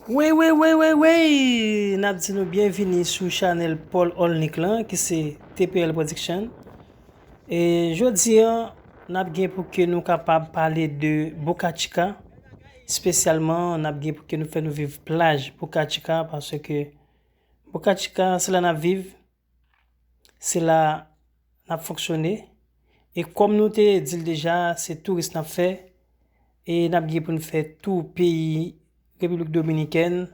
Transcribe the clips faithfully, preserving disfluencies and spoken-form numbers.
Wey, wey, wey, wey, wey! N ap di nou byenvini sou chanèl Paul Olnick lan, ki se T P L Production. E jodi a, n ap gen pou ke nou kapab pale de Boca Chica. Espesyalman, n ap gen pou ke nou fè nou viv plaj Boca Chica, paske Boca Chica, se la n ap viv, se la n ap fonksyone. E kòm nou te di l deja, se touris n ap fè. E n ap gen pou n fè tou peyi Repiblik Dominikèn.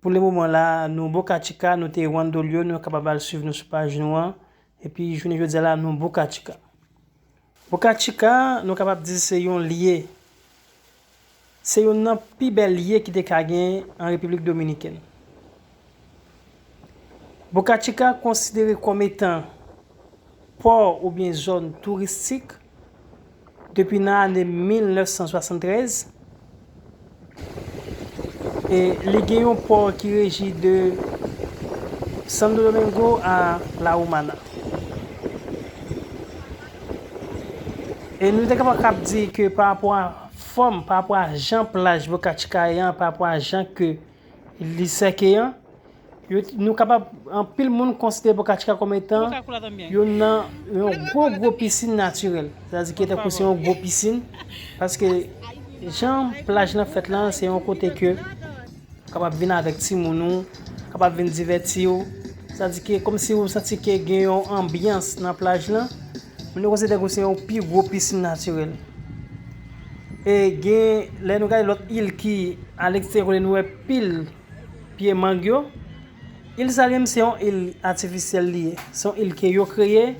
Pou le moman la, nou Boca Chica, nou te Juan Dolio, nou kapab al swiv nou sou paj nou an. Epi, jounen jodi a la, nou Boca Chica. Boca Chica, nou kapab di se yon lye, se youn nan pi bèl lye ki te ka gen an Repiblik Dominikèn. Boca Chica konsidere kòm etan pò oubyen zòn touristik depi nan ane mil nèf san swasanntrèz. E li gen yon pò ki reji de Santo Domingo a La Romana. E nou te kapab di ke pa rapò a fòm, pa rapò a jan plaj Boca Chica ye an, pa rapò a jan ke li sèke an, yo, nou kapab, anpil moun konsidere Boca Chica kòm etan youn nan yon gwo, gwo pisin natirèl. Sètadi ke tankou se yon gwo pisin, paske jan plaj lan fèt lan, se yon kote ke ou kapab vin avèk timoun ou, kapab vin divèti w. Sètadi ke kòmsi ou santi ke gen yon anbyans nan plaj lan, men nou konsidere tankou se yon pi gwo pisin natirèl. E gen, lè nou gade lòt il ki aleksteryè kote nou wè pil pye mang yo, il sa li menm se yon il atifisyèl li ye. Se yon il ke yo kreye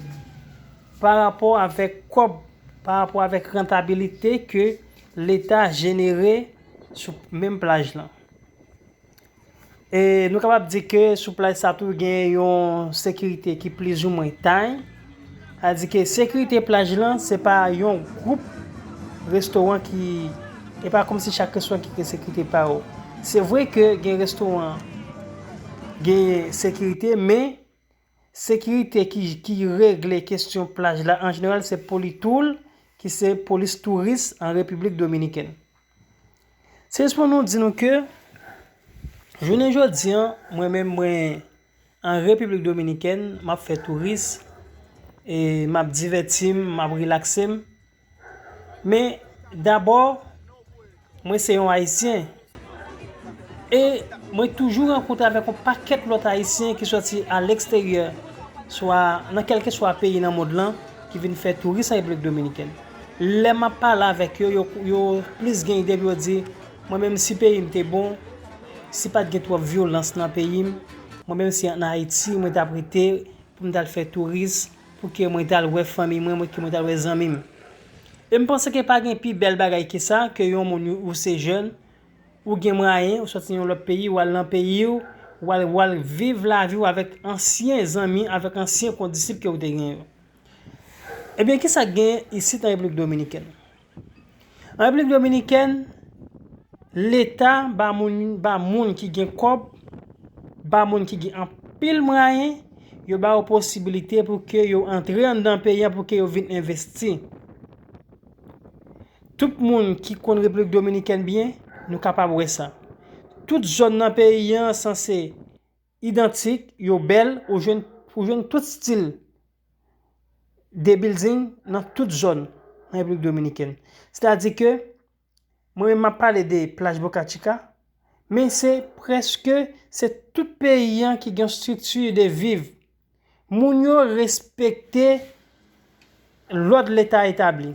pa rapò avèk kòb, pa rapò avèk rantabilite ke Leta jenere sou menm plaj lan. E nou kapab di ke sou plaj sa tou gen yon sekirite ki plizoumwen tay. Sa di ke sekirite plaj lan, se pa yon gwoup restoran ki, e pa kòmsi chak restoran ki gen sekirite pa yo. Se vre ke gen restoran gen sekirite, men sekirite ki, ki regle kesyon plaj la an jeneral, se Politour, ki se polis touris an Repiblik Dominikèn. Se jis pou nou di nou ke jounen jodi an, mwen menm mwen an Repiblik Dominikèn, m ap fè touris, e m ap divèti m, m ap rilakse m. Men dabò, mwen se yon Ayisyen. E mwen toujou rankontre avèk yon pakèt lòt Ayisyen ki sòti aleksteryè, swa nan kèlkeswa peyi nan mond lan, ki vin fè touris an Repiblik Dominikèn. Lè m ap pale avèk yo, yo, yo plis gen ide pou yo di, mwen menm si peyi m te bon, si pa t gen twòp vyolans nan peyi m, mwen menm si an Ayiti, mwen t ap rete pou m t al fè touris, pou ke mwen t al wè fanmi mwen, mwen, ke mwen t al wè zanmi m. E m panse ke pa gen pi bèl bagay ke sa, ke yon moun ou, ou se jèn, ou gen mwayen, ou sòti yon lòt peyi, ou al nan peyi w, ou al, ou al viv lavi w avèk ansyen zanmi, avèk ansyen kondisip ke w te gen yo. Ebyen, kisa k gen isit an Repiblik Dominikèn? An Repiblik Dominikèn, Leta ba moun, ba moun ki gen kòb, ba moun ki gen anpil mwayen, yo ba yo posibilite pou ke yo antre anndan peyi an, pou ke yo vin envesti. Tout moun ki konn Repiblik Dominikèn byen, nou kapab wè sa. Tout zòn nan peyi an sanse idantik, yo bèl, ou jwenn, ou jwenn tout stil de building nan tout zòn nan Repiblik Dominikèn. Sètadi ke, mwen menm m ap pale de plaj Boca Chica, men se prèske, se tout peyi an ki gen yon estrikti de viv. Moun yo respekte lòd Leta etabli.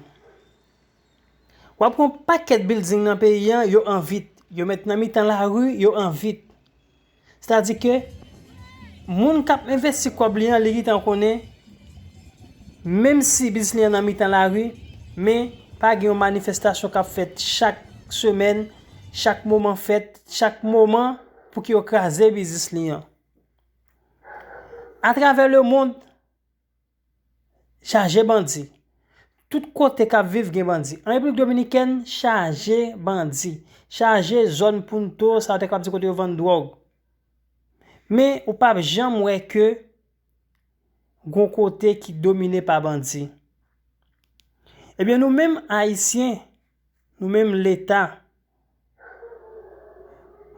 W ap wè yon pakèt building nan peyi an, yo an vit. Yo mèt nan mitan lari, yo an vit. Sètadi ke moun k ap envesti kòb li an, li gentan konnen, menm si biznis li an nan mitan lari, men pa gen yon manifestasyon k ap fèt chak semèn, chak moman fèt, chak moman pou ke yo kraze biznis li an. Atravè lemonn, chaje bandi. Tout kote k ap viv gen bandi. An Repiblik Dominikèn, chaje bandi. Chaje zòn Punto, sa yo te kapab di kote yo vann dwòg. Men, ou p ap janm wè ke gon kote ki domine pa bandi. Ebyen, nou menm Ayisyen, nou menm Leta,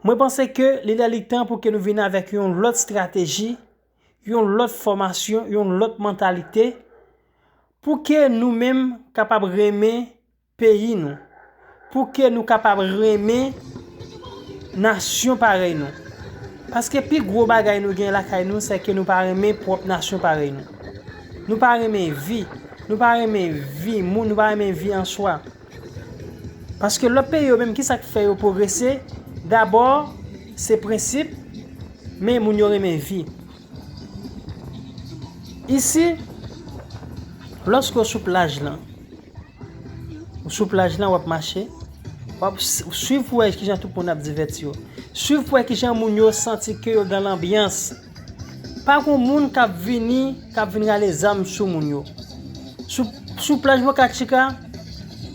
Mwen panse ke li lè li tan pou ke nou vin avèk yon lòt estrateji, yon lòt fòmasyon, yon lòt mantalite, pou ke nou menm kapab renmen peyi nou, pou ke nou kapab renmen nasyon parèy nou. Paske pi gwo bagay nou gen lakay nou, se ke nou pa renmen pwòp nasyon parèy nou. Nou pa renmen vi, nou pa renmen vi moun, nou pa renmen vi an swa. Paske lòt peyi yo menm, kisa k fè yo pwogrese? Dabò, se prensip, men moun yo renmen vi. Isi, lòske w sou plaj lan, ou sou plaj lan, w ap mache, w ap s- w swiv pou wè kijan tout moun ap divèti yo. Swiv pou wè kijan moun yo santi ke yo dan lanbyans. Pa gon moun k ap vini, k ap vin rale zam sou moun yo. Sou, sou plaj Boca Chica,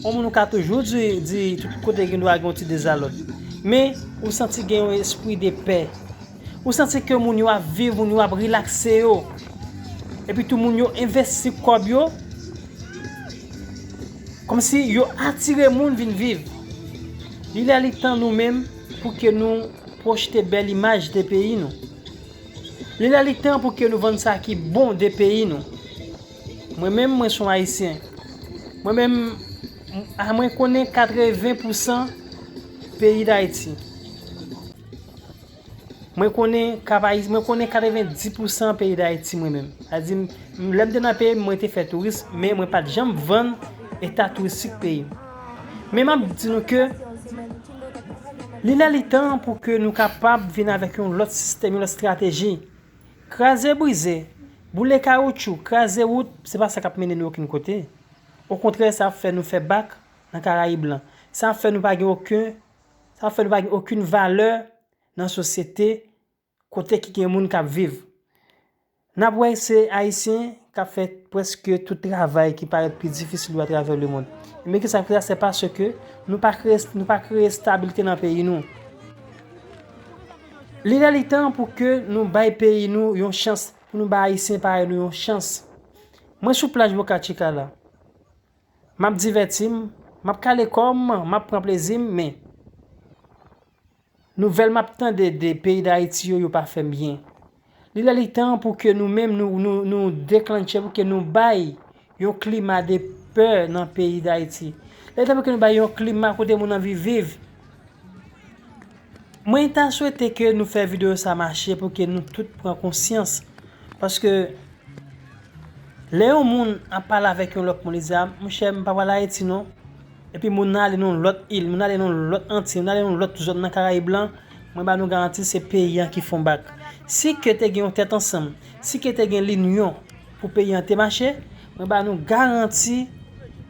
yon moun ou ka toujou di, di tout kote gen dwa gen yon ti dezalòd. Men, ou santi gen yon espri de pè. Ou santi ke moun yo ap viv, moun yo ap rilakse yo. Epi tou moun yo envesti kòb yo. Kòmsi yo atire moun vin viv. Li lè li tan nou menm pou ke nou pwojte bèl imaj de peyi nou. Li lè li tan pou ke nou vann sa ki bon de peyi nou. Mwen menm, mwen se yon Ayisyen. Mwen menm, a mwen konnen katreven pousan peyi Dayiti. Mwen konnen Kap Ayisyen, mwen konnen katreven dis pousan peyi Dayiti mwen menm. Sa di, m- lè m te nan peyi m, mwen te fè touris, men mwen pa t janm vann eta touristik peyi m. Men m ap di nou ke li lè li tan pou ke nou kapab vin avèk yon lòt sistèm, yon lòt estrateji. Kraze brize, boule kawoutchou, kraze wout, se pa sa k ap mennen nou okenn kote. Okontrè, sa ap fè nou fè bak nan Karayib lan. Sa ap fè nou pa gen okenn, sa ap fè nou pa gen okenn valè nan sosyete kote ki gen moun k ap viv. N ap wè se Ayisyen k ap fè prèske tout travay ki parèt pi difisil yo atravè lemonn. Men kisa k fè sa? Se paske nou pa kreye, nou pa kreye estabilite nan peyi nou. Li lè li tan pou ke nou bay peyi nou yon chans, pou nou bay Ayisyen parèy nou yon chans. Mwen sou plaj Boca Chica la. M ap divèti m, m ap kale kò m, m ap pran plezi m, men nouvèl m ap tande de peyi Dayiti yo, yo pa fè m byen. Li lè li tan pou ke nou menm, nou, nou, nou deklannche, pou ke nou bay yon klima de pè nan peyi Dayiti. Lè li tan pou ke nou bay yon klima kote moun anvi viv. Mwen ta swete ke nou fè videyo sa mache pou ke nou tout pran konsyans. Paske lè yon moun ap pale avèk yon lòt moun, li di, "A, monchè, m pa pral Ayiti non." Epi moun nan ale nan yon lòt il, moun nan ale nan yon lòt Antiy, moun nan ale nan yon lòt zòn nan Karayib lan, mwen ba nou garanti se peyi an ki fon bak. Si ke te gen yon tèt ansanm, si ke te gen linyon pou peyi an te mache, mwen ba nou garanti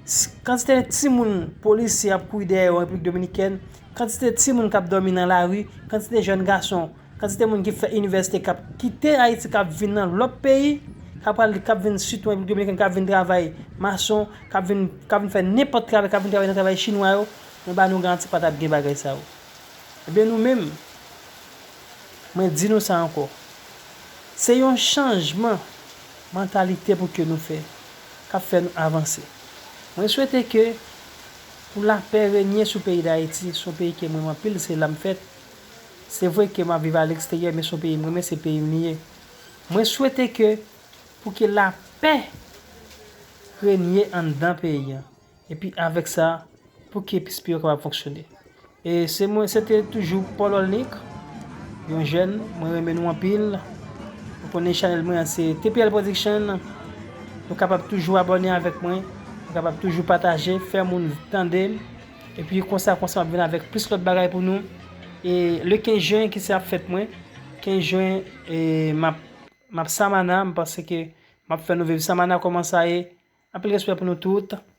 s- kantite timoun polisye ap kouri dèyè yo an Repiblik Dominikèn, kantite timoun k ap dòmi nan lari, kantite jèn gason, kantite moun ki fè inivèsite k ap kite Ayiti, k ap vin nan lòt peyi, k ap pral, k ap vin sitou an Repiblik Dominikèn, k ap vin travay mason, k ap vin, k ap vin fè nenpòt travay, k ap vin travay nan travay chinwa yo, mwen ba nou garanti pa t ap gen bagay sa yo. Ebyen nou menm, mwen di nou sa ankò. Se yon chanjman mantalite pou ke nou fè, k ap fè nou avanse. Mwen swete ke pou lapè renye sou peyi Dayiti, se yon peyi ke m renmen anpil, se la m fèt. Se vre ke m ap viv aleksteryè, men se yon peyi m renmen, se peyi m li ye. Mwen swete ke pou ke lapè renye anndan peyi an. Epi avèk sa, pou ke P S P yo kapab fonksyone. E se mwen, se te toujou Paul Olnick, yon jèn, mwen renmen nou anpil. Ou konnen chanèl mwen an se T P L Production. Nou kapab toujou abòne avèk mwen, nou kapab toujou pataje, fè moun tande m. Epi konsa, konsa, m ap vin avèk plis lòt bagay pou nou. E le kenz jen ki se ap fèt mwen, kenz jen, e m ap, m ap Samana, m panse ke m ap fè nou viv Samana kòman sa ye. Anpil respè pou nou tout.